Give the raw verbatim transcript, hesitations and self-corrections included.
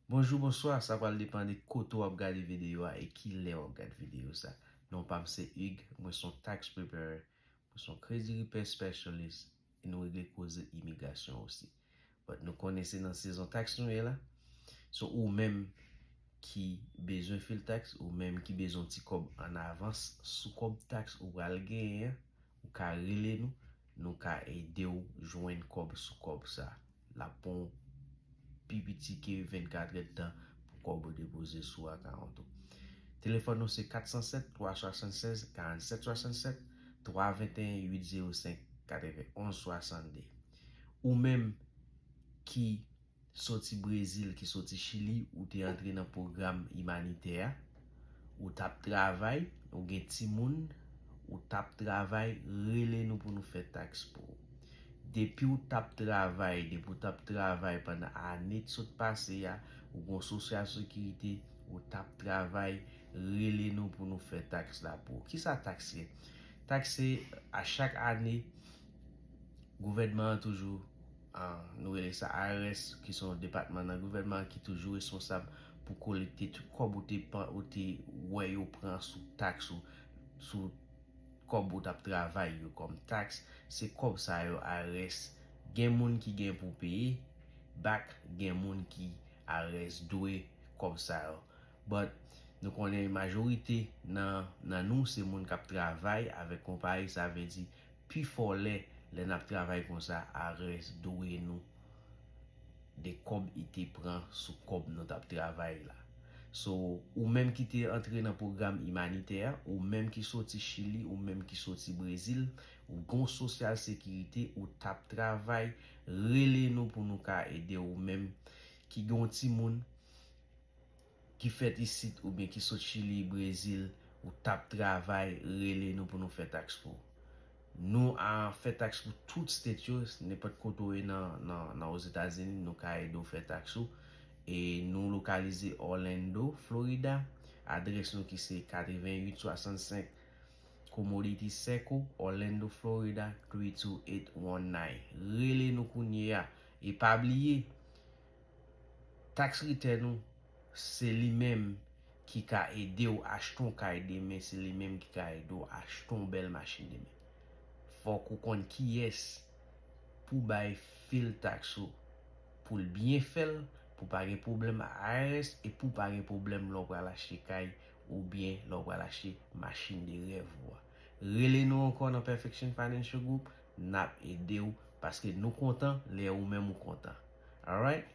Bonjou, bonswa, sa pral depann de kote w ap gade videyo a e ki lè w ap gade videyo sa. Non pa m se Hugues, mwen se yon tax preparer, mwen se yon credit repair specialist e nou regle koze imigrasyon osi. But nou konnen se nan sezon tax nou ye la. So ou menm ki bezwen file tax, ou menm ki bezwen yon ti kòb an avans sou kòb tax ou pral genyen an, ou ka rele nou, nou ka ede w jwenn kòb sou kòb sa. L ap pran w pi piti ke vennkat èdtan pou kòb ou depoze sou akawont ou. Telefòn nou se kat san sèt, twa swasannsèz, karannset swasannsèt, twa venteyen, uit zewo senk, katrevenonz swasannde. Ou menm ki soti Brezil, ki soti Chili, ou te antre nan pwogram imanitè a, ou t ap travay, ou gen timoun, ou t ap travay, rele nou pou nou fè tax pou ou. Depi ou t ap travay, depi ou t ap travay pandan ane k sot pase a, ou gen yon sosyal sekirite, ou t ap travay, rele nou pou nou fè tax la pou ou. Kisa tax ye? Tax se a chak ane, gouvènman an toujou, ah, nou rele sa I R S, ki se yon depatman nan gouvènman an ki toujou responsab pou kolekte tout kòb ou te, ou te wè yo pran sou tax ou, sou kòb ou t ap travay yo kòm tax. Se kòb sa yo I R S gen moun ki gen pou peye back, gen moun ki I R S dwe kòb sa yo. But nou konnen majorite nan, nan nou se moun k ap travay avèk konpayi, sa vle di pifò lè, lè n ap travay konsa, I R S dwe nou de kòb i te pran sou kòb nou t ap travay la. So, ou menm ki te antre nan pwogram imanitè a, ou menm ki soti Chili, ou menm ki soti Brezil, ou gen yon sosyal sekirite, ou t ap travay, rele nou pou nou ka ede ou menm ki gen yon timoun ki fèt isit oubyen ki sot Chili, Brezil, ou t ap travay, rele nou pou nou fè tax pou ou. Nou a fè tax pou tout state yo, nenpòt kote w ye nan, nan, nan Ozetazini, nou ka ede w fè tax ou. E nou lokalize Orlando, Florida. Adrès nou ki se katreventuit swasannsenk Commodity Circle, Orlando, Florida, three two eight one nine. Rele nou kounye a. E pa bliye, tax return ou, se li menm ki ka ede w achte yon kay demen, se li menm ki ka ede w achte yon bèl machin demen. Fòk ou konn kiyès pou bay fil tax ou, pou l byen fè l, pou pa gen pwoblèm ak I R S e pou pa gen pwoblèm lè w pral achte kay oubyen lè w pral achte machin de rèv ou a. Rele nou ankò nan Perfection Financial Group, n ap ede w paske nou kontan lè ou menm ou kontan. Alright?